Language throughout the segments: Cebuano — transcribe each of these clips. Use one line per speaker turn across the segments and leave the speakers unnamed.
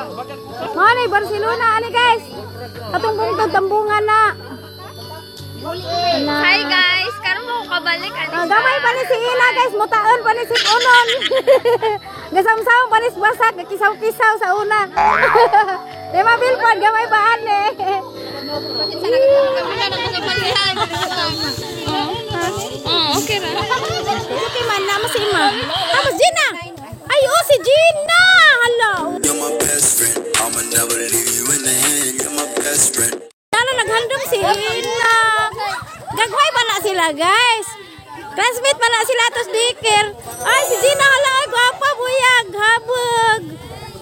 Mao ni Barcelona ani, guys. Katong bungtod tambungan na. Ala.
Hi guys, karon mo ko kabalik ani.
Ah, gamay pa ni si Ina, guys, mutaon pa ni si Unon. Gasamsam pa ni basak, kisaw-kisaw sa una. Di ba bilpon, gamay pa ani.
Oh, okay ra.
Okay man na mas ima. Tapos Gina. Ay, oh, si Gina. Hala.
You're my best friend. I'ma never leave you in the end. You're my best friend.
Ano naghandom si Ina. Gagmay pa na sila, guys. Classmate pa na sila tos daycare. Ay, si Gina, hala, ay gwapa, buyag, habog.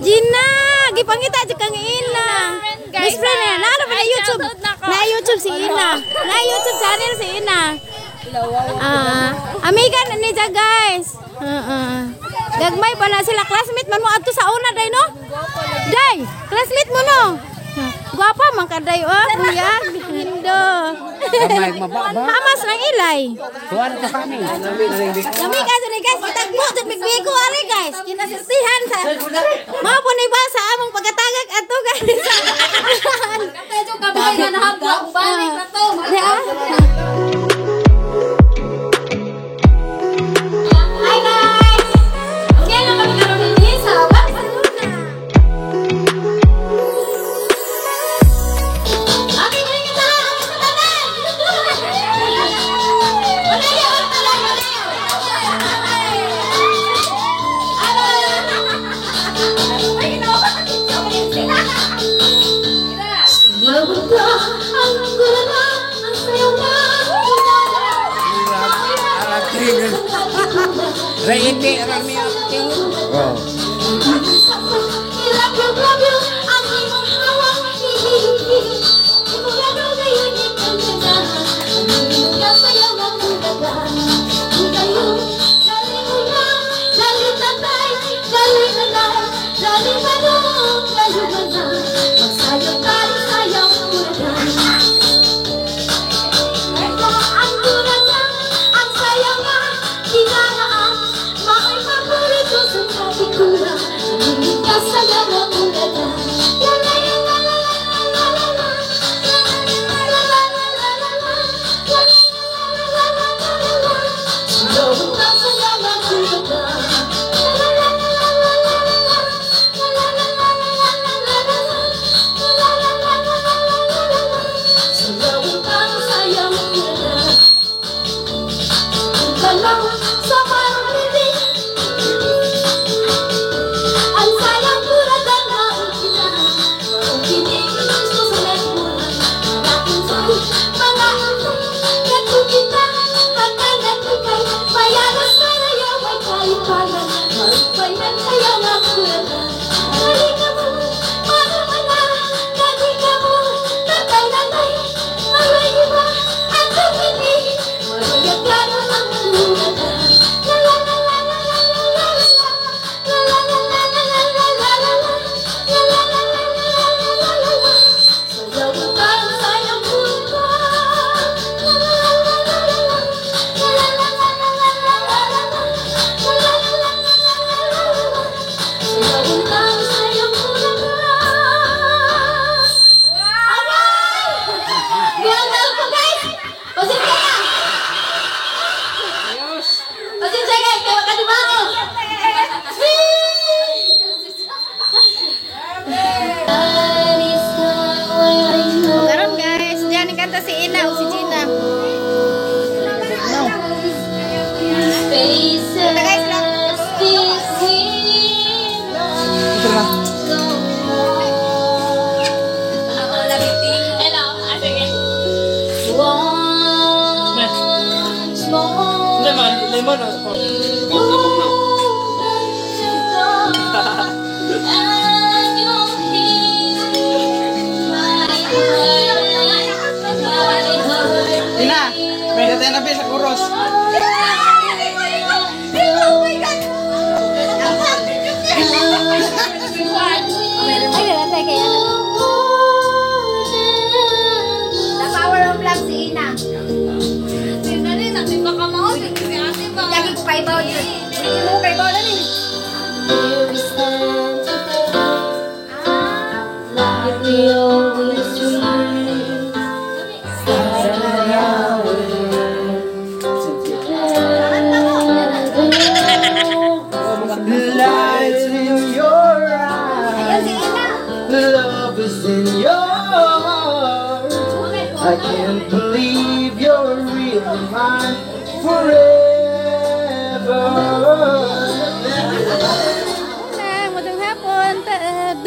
Gina, gipangita jud kang Ina.
Guys,
Best friend na. Naano pa na
Ay,
YouTube?
shoutout na ko.
Na YouTube si Ina. Na YouTube channel si Ina. Ah, amiga na ni siya, guys. Gagmay pa na sila, classmate man mo adto sa una day, no? Day, classmate mo, no? Gwapa man ka day, oh, buyag. Hindo.
Gamay mababa.
Hamas ng ilay.
Tuwan to kami.
Kami ka diri, guys, kitagbo jud migbigo ari, guys. Kinasirtihan sa Mao po ni ba sa among pagkatagak adto, guys.
Medyo kabay na nahabwa, balik na to.
Di ah. Hi guys! Okay lang kami karon dinhi sa Barcelona. Okay, galing ka tanan! Ang tanan! Wala yun, wala yun, wala yun. Ano? Ay, ginoo.
Raiti rami acting. Oh.
Karon guys, diyan ni kanta si Ina o si Gina. Kanta, guys lang.
Hello, ah, sige.
Lemon, lemon.
Ina, may datay na sa kuros.
Ay, lalantay kay ano. The power of love si Ina.
Dali, natin baka mao, si ate ba?
Lagi ko kaibaw yun. Hindi mo kaibaw dali.
Can't believe you're really mine forever.
Na, maayong hapon, taad.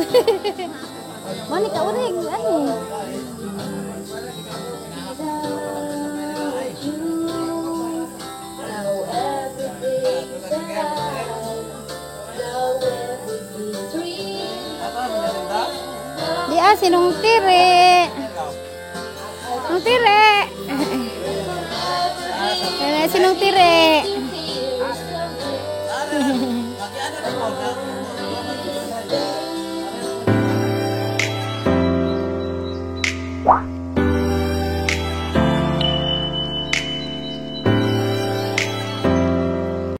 Monica, uring, ano? Without you, now everything's alive. Now everything's real. Di ah, sinong tire? Sinong tire? Eh, sinong tire?